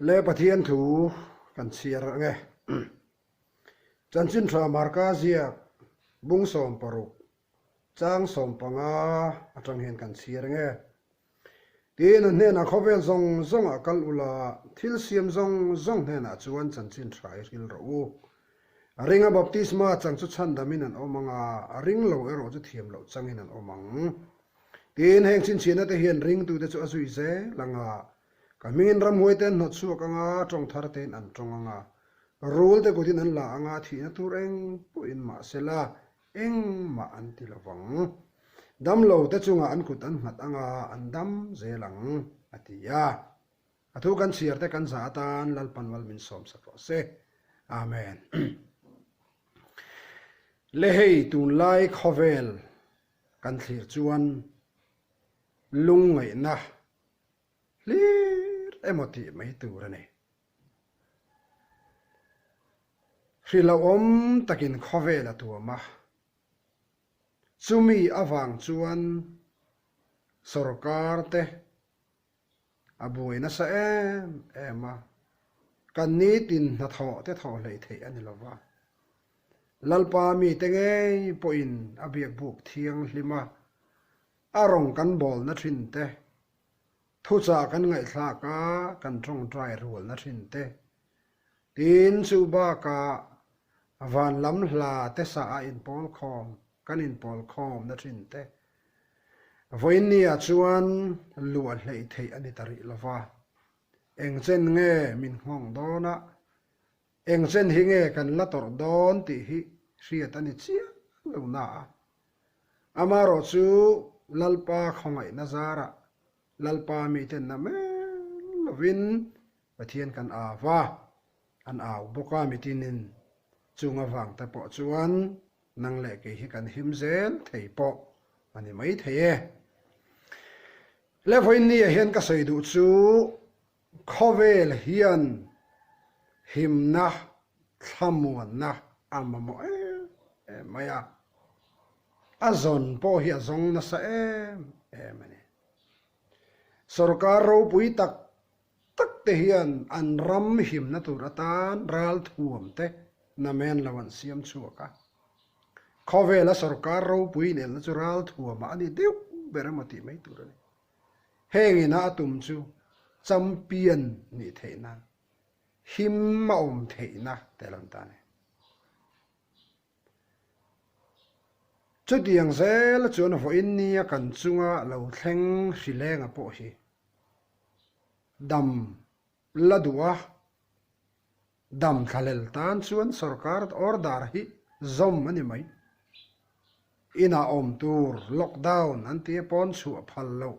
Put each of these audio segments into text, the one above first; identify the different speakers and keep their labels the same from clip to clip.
Speaker 1: Le Pathian thu kan chhiar ang e. Chanchin tha Marka ziak bung 16 chang 15 atang hian kan chhiar ang e. Tiin a hnenah khawvel zawng zawngah kal ula, thil siam zawng zawng hnenah chuan chanchin tha i hril rawh u. A ringa baptisma chang chu chhandamin an awm ang a, a ring lo erawh chu thiam loh changin an awm ang. Tiin heng chhinchhiahna te hian ringtute chu a zui zel ang a, ka hmingin ramhuai te an hnawt chhuak ang a, tawng thar tein an tawng ang a, rul te kutin an la ang a, thihna tur eng pawhin mahsela engmah an ti lo vang. Damlo te chungah an kut an nghat ang a, an dam zel ang, a ti a. A thu kan chhiar te kan zah atan Lalpan mal min sawm sak rawh se. Amen. Le hei tunlai khawvel kan thlir chuan lungngaihna hlir emaw tih mai tur a ni. Hrilhawm takin khawvel a tuam a, chumi avang chuan sorkar te a buai nasa em em a, kan nitin hnathawh te thawh hleih theih a ni lo va. Lalpa mite ngei pawhin a biakbuk thianghlim a, a rawng kan bawlna thin te, thuchah kan ngaihthlak a, kan tawngtai rualna thin te, tin chu bakah van lam hla te sah a inpawlkhawm kan inpawlkhawmna thin te, Vawiinniah chuan luah hleih theih a ni ta rih lo va, eng chen nge min nghawng dawn a, eng chen hi nge kan la tawrh dawn tih hi hriat a ni chiah lo na a. Amaherawh chu Lalpa khawngaihna zarah Lalpa miten na mel lovin Pathian kan au va, an au bawk a mitinin chung avang te pawh chuan Nang leh kei hi kan him zel thei pawh a ni mai thei e. Le vawiinniah hian ka sawi duh chu khawvel hian himna thlamuanna a mamawh em em mai a, a zawn pawh hi a zawng nasa em em a ni. Sorkar ropui tak tak te hian an ram himna tur atan ralthuam te namen lo an siam chhuak a. Khawvela sorkar ropui inelna chu ralthuamah a ni deuh ber emaw tih mai tur a ni. Heng ina a tum chu champion nih theihna, him a awm theihna te a lo ni ta a ni. Chutiang zel chuan vawiin nia kan chunga lo thleng hrilenga pawh hi dam la duh a, dam thlalel tan chuan sorkar order hi zawm a ni mai. Inah awm tur lockdown an ti a pawn chhuah phal loh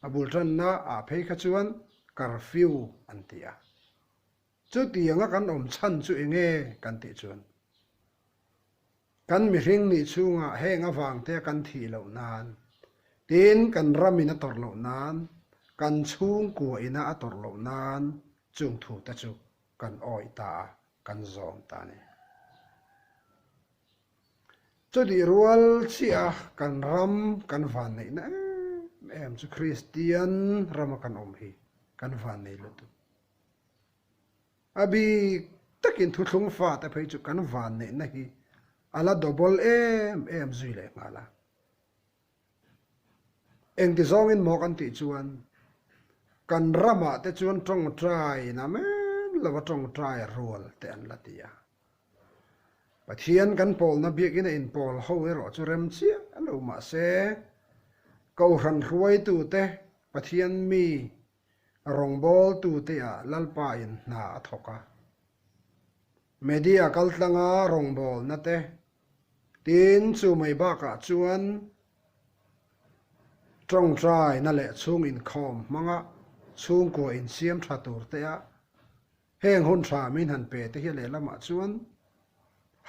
Speaker 1: a bul tanna ah phei kha chuan curfew an ti a. Chutianga kan awm chhan chu eng nge kan tih chuan kan mihring nih chhungah heng avangte kan thih loh nan, tin kan ramin a tawrh loh nan, kan chhungkua ina a tawrh loh nan chung thute chu kan awih ta a, kan zawm ta a ni. Chutih rual chiah a kan ram kan vanneihna em em chu Kristian rama kan awm hi kan vannei lutuk. A bik takin thuthlung fate phei chu kan vanneihna hi a la double em em zui leh nghal a. Engti zawngin maw kan tih chuan kan ramah te chuan tawngtai na men lova tawngtai rual te an la ti a. Pathian kan pawlna biakina inpawl ho erawh chu rem chiah lo mahse Kohhran hruaitute Pathian mi Rawngbawltute ah Lalpa in hna a thawk a. Media kaltlanga rawngbawlna te, tin chu mai bakah chuan tawngtaina leh chhung inkhawm hmanga chhungkua insiam tha tur te ah heng hun tha min han pe te hi lehlamah chuan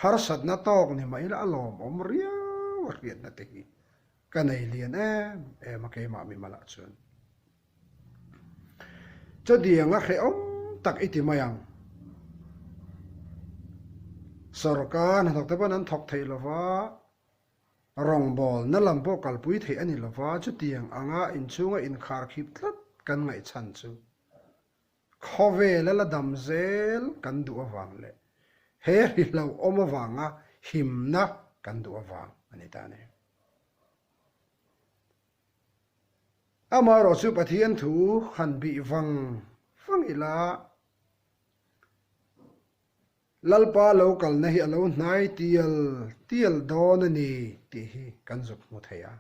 Speaker 1: harsatna tawk ni mai ila a lawmawm riau a hriatna te hi ka nei lian em em a keimah mimalah chuan. Chutiang a hrehawm tak i ti mai ang. Sorkar hnathawk te pawn an thawk theih lova, rawngbawlna lam pawh kalpui theih a ni lova, chutiang anga inchhunga inkharkhip tlat kan ngaihchhan chu. Khawvela la dam zel kan duh avang leh he hrihlauhawm avanga himna kan duh avang a ni ta a ni. Amaherawhchu Pathian thu han bih vang vang ila, Lalpa lo kalna hi a lo hnai tial tial dawn a ni tih hi kan zuk hmu thei a.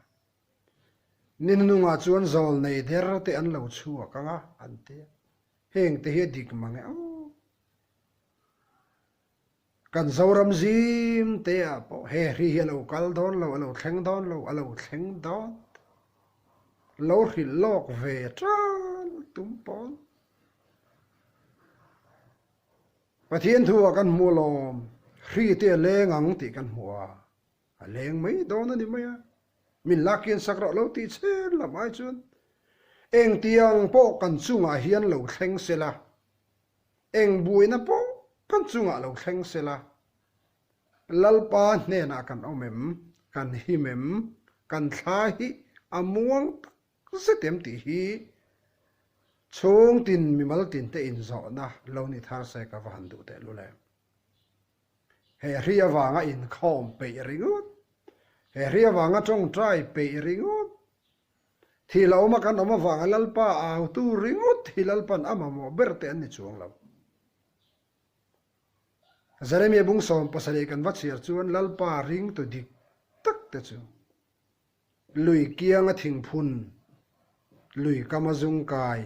Speaker 1: Ni hnungah chuan zawl nei der te an lo chhuak ang a, an ti a. Heng te hi a dik mang e aw. Kan Zoram zim te ah pawh he hri hi a lo kal dawn lo, a lo thleng dawn lo, a lo thleng dawn. Lo hrilh lawk ve tan tum pawn. Pathian thu ah kan hmu alawm, hri te a leng ang tih kan hmu a. A leng mai dawn a ni mai a, min la kian sak rawh lo tih chen lam ai chuan engtiang pawh kan chungah hian lo thleng se la, eng buaina pawh kan chungah lo thleng se la, Lalpa hnenah kan awm em, kan him em, kan thla hi a muang tak zet em tih hi chhungtin mimal tinte inzawhna lo ni thar se ka va han duh tehlul em. He hri avanga inkhawm peih ringawt, he hri avanga tawngtai peih ringawt, thih lo awma kan awm avanga Lalpa autu ringawt hi Lalpan a mamawh ber te an ni chuang lo. Jeremia bung 17 kan va chhiar chuan Lalpa ringtu dik tak te chu lui kianga thingphun, lui kama zungkai,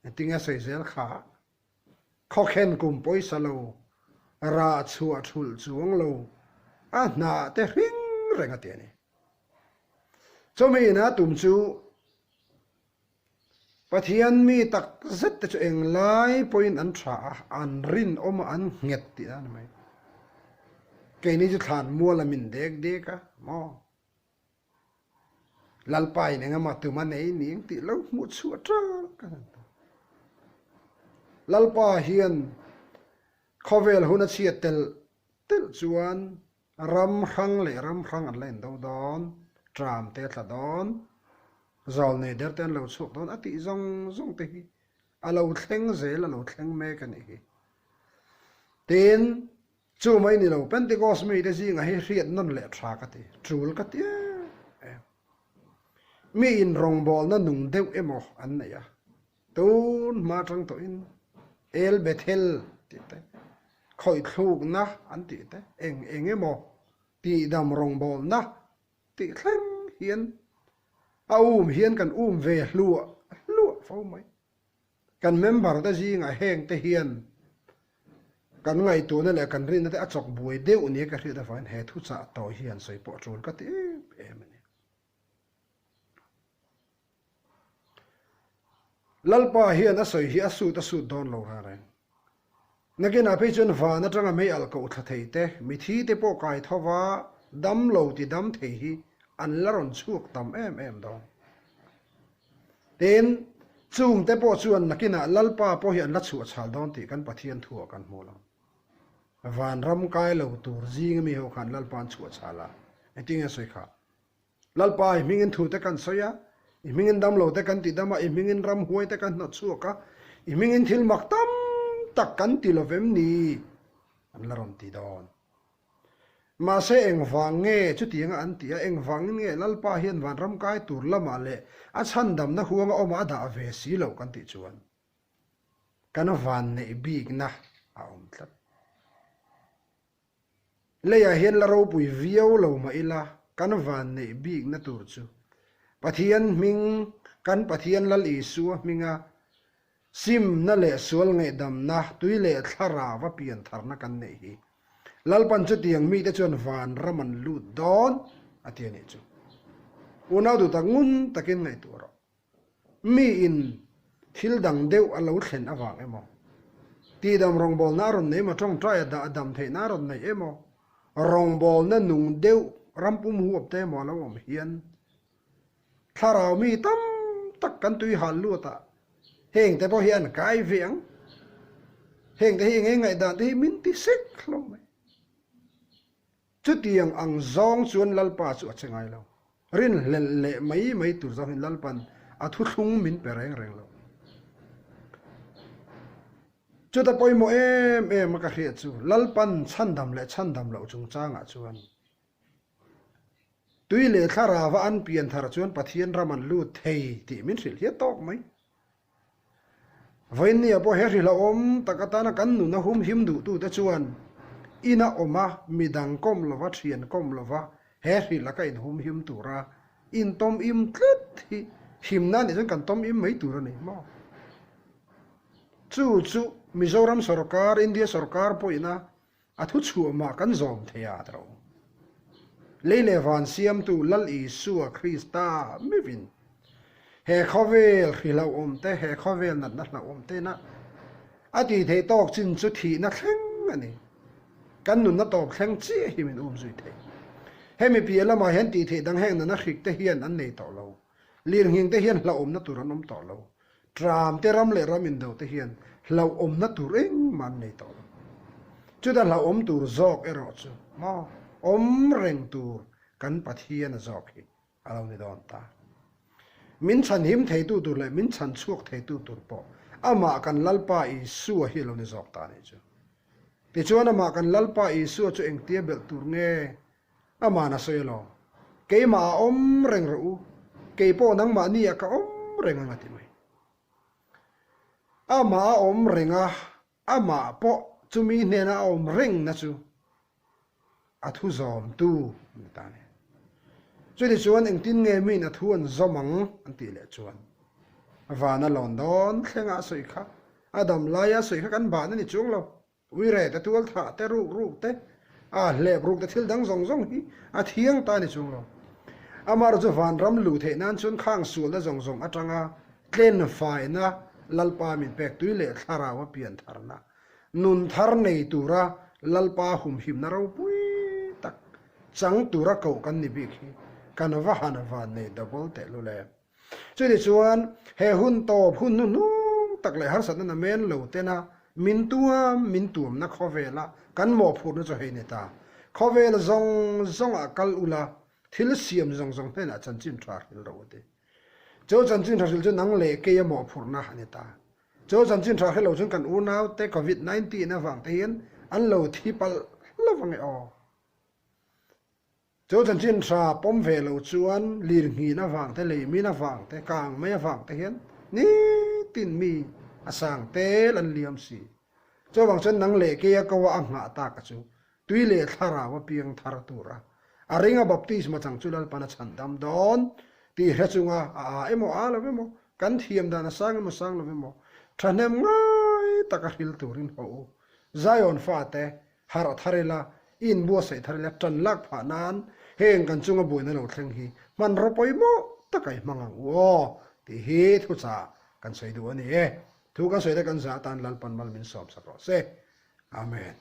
Speaker 1: engtinge sawi zel kha? Khawkhen kum pawisa lo, rah chhuah thulh chuang lo, a hnah te hring reng a ti a ni. Chumi ina tum chu Pathian mi tak zet te chu englai pawhin an tha a, an rinawm a, an nghet tih a ni mai. Keini chu thlan mual a min dek dek a maw? Lalpa in engemaw tum a nei ni ang tih lo hmuh chhuah tang ka han ta. Lalpa hian khawvel hun a chhiat telh telh chuan ram hrang leh ram hrang an la indo dawn, tram te a tla dawn, zawl nei der te an lo chhuak dawn a tih zawng zawng te hi a lo thleng zel a lo thleng mek a nih hi. Tin, Chu mai ni lo, Pentecost mite zingah hi hriat nawn leh tha ka ti, tul ka ti em em. Mi in rawngbawlna nung deuh emaw an nei a, tun hma atang tawhin El Bethel tih te, khawithlukna an tih te, eng eng emaw tihdam rawngbawlna tih thleng hian a um hian kan um ve hluah hluah fo mai. Kan member te zingah heng te hian kan ngaihtuahna leh kan rinna te a chawk buai deuh nia ka hriat avangin he thuchah tawi hi han sawi pawh a tul ka ti em em a ni. Lalpa hian a sawi hi a sut a sut dawn lo reng reng. Nakinah phei chuan van atanga mei alh koh thla thei te, mithi te pawh kai tho va, dam lo ti dam thei hi an la rawn chhuak tam em em dawn. Tin, chung te pawh chuan nakinah Lalpa pawh hi an la chhuah chhal dawn tih kan Pathian thuah kan hmu lo. Vanram kai lo tur zinga mi ho khan Lalpa an chhuah chhal a, engtin nge sawi kha? Lalpa, i hmingin thute kan sawi a, i hmingin damlote kan ti dam a, i hmingin ramhuaite kan hnawt chhuak a, i hmingin thil mak tam tak kan ti lo vem ni? An la rawn ti dawn. Mahse, engvang nge chutianga an ti a, engvangin nge Lalpa hian vanram kai tur lamah leh a chhandamna huanga awmah a dah ve si loh kan tih chuan kan vanneih bikna a awm tlat. Leiah hian la ropui viau lo mah ila, kan vanneih bikna tur chu Pathian hming, kan Pathian Lal Isua hminga simna leh sual ngaihdamna, tui leh thlarau a piantharna kan neih hi. Lalpan chutiang mite chuan vanram an lut dawn a ti a nih chu. Unau duhtak ngun takin ngaihtuah rawh. Miin thil dang deuh a lo thlen avang emaw, tihdam rawngbawlna a rawn nei emaw, tawngtai a dah dam theihna a rawn nei emaw, rawngbawlna nung deuh rampum huap te emaw a lo awm hian thlarau mi tam tak kan tui hal luat a, heng te pawh hi an kai ve ang. Heng te hi eng eng ngaihdan te hi min ti sek hlawm mai. Chutiang ang zawng chuan Lalpa chu a che ngai lo. Rinhlelh leh mai mai tur zawngin Lalpan a thuthlung min pe reng reng lo. Chuta pawimawh em em a ka hriat chu Lalpan chhandam leh chhandam loh chungchangah chuan tui leh thlarava an pian thar chuan Pathian ram an lut thei tih min hrilh hiat tawk mai. Vawiinnia pawh he hrilhawm tak atana kan nuna humhim duhtute chuan ina awm a, midang kawm lova, thian kawm lova he hrilh a ka inhumhim tura intawm im tlat hi himna anih chuan kan tawm im mai tur a ni maw? Chu chu Mizoram sawrkar, India sawrkar pawhin a A thu chhuah mah kan zawm thei a tro. Lei leh van siamtu Lal Isua Krista mivin he khawvel hri hlauhawm te, he khawvel natna hlauhawm tena a tih theih tawk chin chu thihna thleng a ni. Kan nunna tawp thleng chiah hi min um zui thei. Hemi piah lamah hian tih theih dang heng nana hrik te hian an nei tawh lo. Lirnghing te hian hlauhawmna tur an awm tawh lo. Tram te ram leh ram indo te hian hlauhawmna tur engmah an nei tawh lo. Chuta hlauhawm tur zawk erawh chu maw awm reng tur kan Pathian a zawk hi a lo ni dawn ta. Min chhanhim theitu tur leh min chhan chhuak theitu tur pawh amah kan Lalpa Isua hi a lo ni zawk ta a nih chu. Tichuan amah kan Lalpa Isua chu engtia belh tur nge Aman a sawi alawm. Keimah a awm reng rawh u, kei pawh nangmahni ah ka awm reng ang a ti mai. Amah a awm reng a, amah pawh chumi hnena a awm rengna chu a thu zawmtu a ni ta a ni. Chutichuan engtin nge miin a thu an zawm ang an tih leh chuan vana lawn dawn thlenga a sawi kha, a dam laia a sawi kha kan bahna ni chuang lo. Uire te tual thah te ruk ruk te a hlep ruk te thil dang zawng zawng hi a thiang ta a ni chung lo. Amaherawhchu chu vanram luh theih nan chuan khang sualna zawng zawng atanga tlen faina Lalpa min pek tui leh thlarau a pian tharna nun thar nei tura Lalpa humhimna ropui tak chang tura koh kan ni bik hi kan va han van nei double tehlul em. Chutih chuan he hun tawp hun hnuhnung tak leh harsatna na men lo tena min tuam min tuamna khawvela kan mawhphurhna chu hei ni ta. Khawvel zawng zawngah kal ula thil siam zawng zawng hnenah chanchin tha hril rawh u ti. Chu chanchin tha hril chu nang leh keia mawhphurhna a ni ta. Chu chanchin tha hril lo chuan kan unaute Covid 19 avang te hian an lo thi palh hlauh ange aw. Chu chanchin hra pawm ve lo chuan lirnghin avang te, leimin avang te, kang mai avang te hian nitin mi a sang tel an liam si. Chuvang chuan nang leh keia ko a a nghah tak a chu tui leh thlarau a piang thar tur a, a ringa baptisma chang chu Lalpan a chhan dam dawn tih hre chunga a a emaw a lo emaw, kan thiam dan a sang emaw sang lo emaw, thahnem ngai taka hril turin hawh u. Zion fate Harh thar ila, i inbuatsaih thar ila, tan lak phah nan heng kan chunga buaina lo thleng hi hmanraw pawimawh taka i hmang ang u aw tih hi thuchah kan sawi duh a ni e. Thu kan sawi te kan zah atan Lalpan mal min sawmsak rawh se. Amen.